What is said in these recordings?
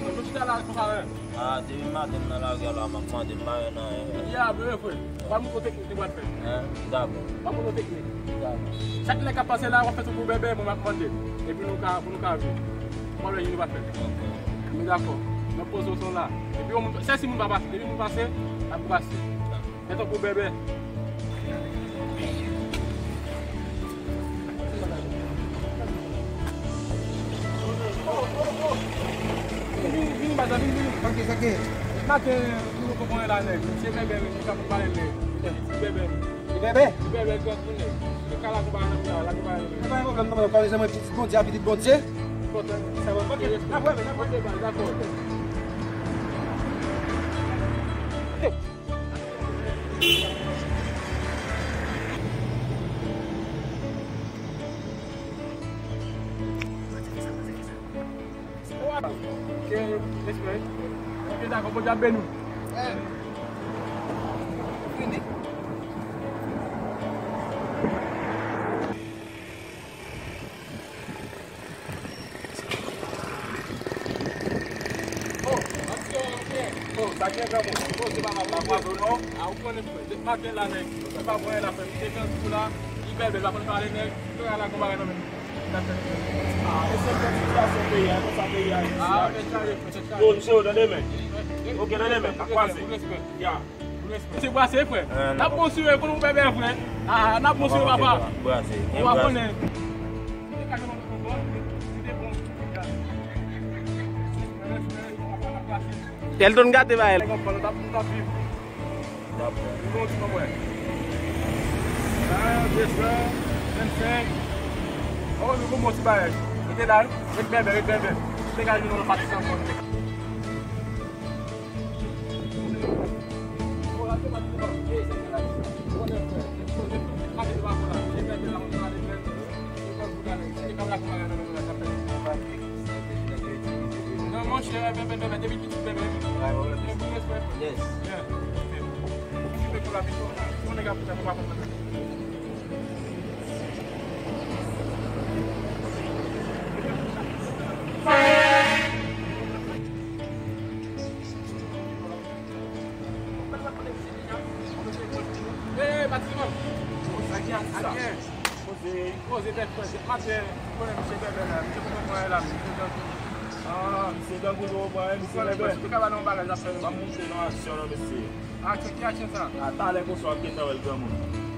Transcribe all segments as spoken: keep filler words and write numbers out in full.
Mwen chita la konsa, wi. A, depi maten m nan lari a la, m ap mande, m pa wè nan anyen. Ya, bebe, frè. Pral montre w teknik li pral fè. Hein? Dakò. Pral montre w teknik. Dakò. Chak nèg k ap pase la, w ap fè sou pou bebe, mwen m ap mande. Epi nou ka, pou nou ka viv. Pwoblèm li nou pa fè. Ok. Men dakò. Mwen poze w son la. Epi yon moun, sèl si moun pa pase. Depi moun pase, l ap brase. Dakò. Mete pou bebe. Vin, vin, baz la, vin, vin. Sa k ye, sa k ye? Maten, nou konprann la, nèg. Se bebe, nou ka pale, nèg. Bebe. Bebe? Bebe, gran moun, nèg. Li ka la konpa nan la, la konpa nan. Pa gen pwoblèm, non, non, pa bezwen mwen, pitit Bondye a, pitit Bondye. Kontan. Sa va, ok, n ap wè, n ap wè. Ok, baz, dakò. Ok, respè. Ok, dakò, Bondye ap beni w. Fini. Oh, oh, sa gen granmoun. Oh, se pa mal. Pa kwaze w non. A, ou konnen, frè. Depi maten la, nèg. Se pa bon, la, frè. Li te jan kou la. Li bèbè, l pa konn pale, nèg. Frè a la, gon bagay nan men. Ah, e se konn sitiyasyon peyi a, konsa peyi a ye. Ah, tèt chaje, frè, tèt chaje. Yo, misye, yo, tande men. Ok, tande men. Pa kwaze. Ya. Se brase, frè. N ap bon sou yo, konnen ou bèbè, frè. Ah, n ap bon sou yo, papa. Brase. Ou pa konnen. Elton gate ba el. Gon ti bagay. Vennsenk. Oh, nou gon bon ti bagay. Rete la, ret bèbè, ret bèbè. Degaje nou nan pati sa ankò. Non, monchè, bèbè, bèbè, depi pitit, bèbè. Yes. Yeah. Okipe pou la pito. Yon nèg ap fè sa, nou pa konprann. Hey, Patriman. Sa ki ap sa? Poze, poze tèt, poze tèt. Maten, konnen misye bèbè la, misye poko pran la, misye dòmi. Ah, misye dòmi, ou pran, misye bèbè. Ou konnen, misye te ka ba nou yon bagay, zafè nou. Ban m montre nou aksyon, non, mesye. Aksyon, ki aksyon sa? A, talè konsa w ap gentan wè l, granmoun.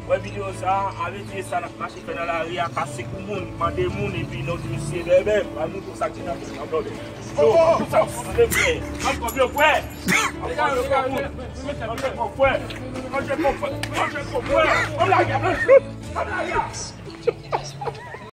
Wè videyo sa a, al retire sa n ap mache fè nan lari a, kase kou moun, mande moun, epi nou di misye bèbè, al montre w sa k gentan fèt nan blòdè. Yo, tout sa w sou de frè. An kòb yo, frè. An kòb yo, frè. An kòb yo, frè. An kòb yo, frè. An kòb yo, frè. An lari a, an lari a.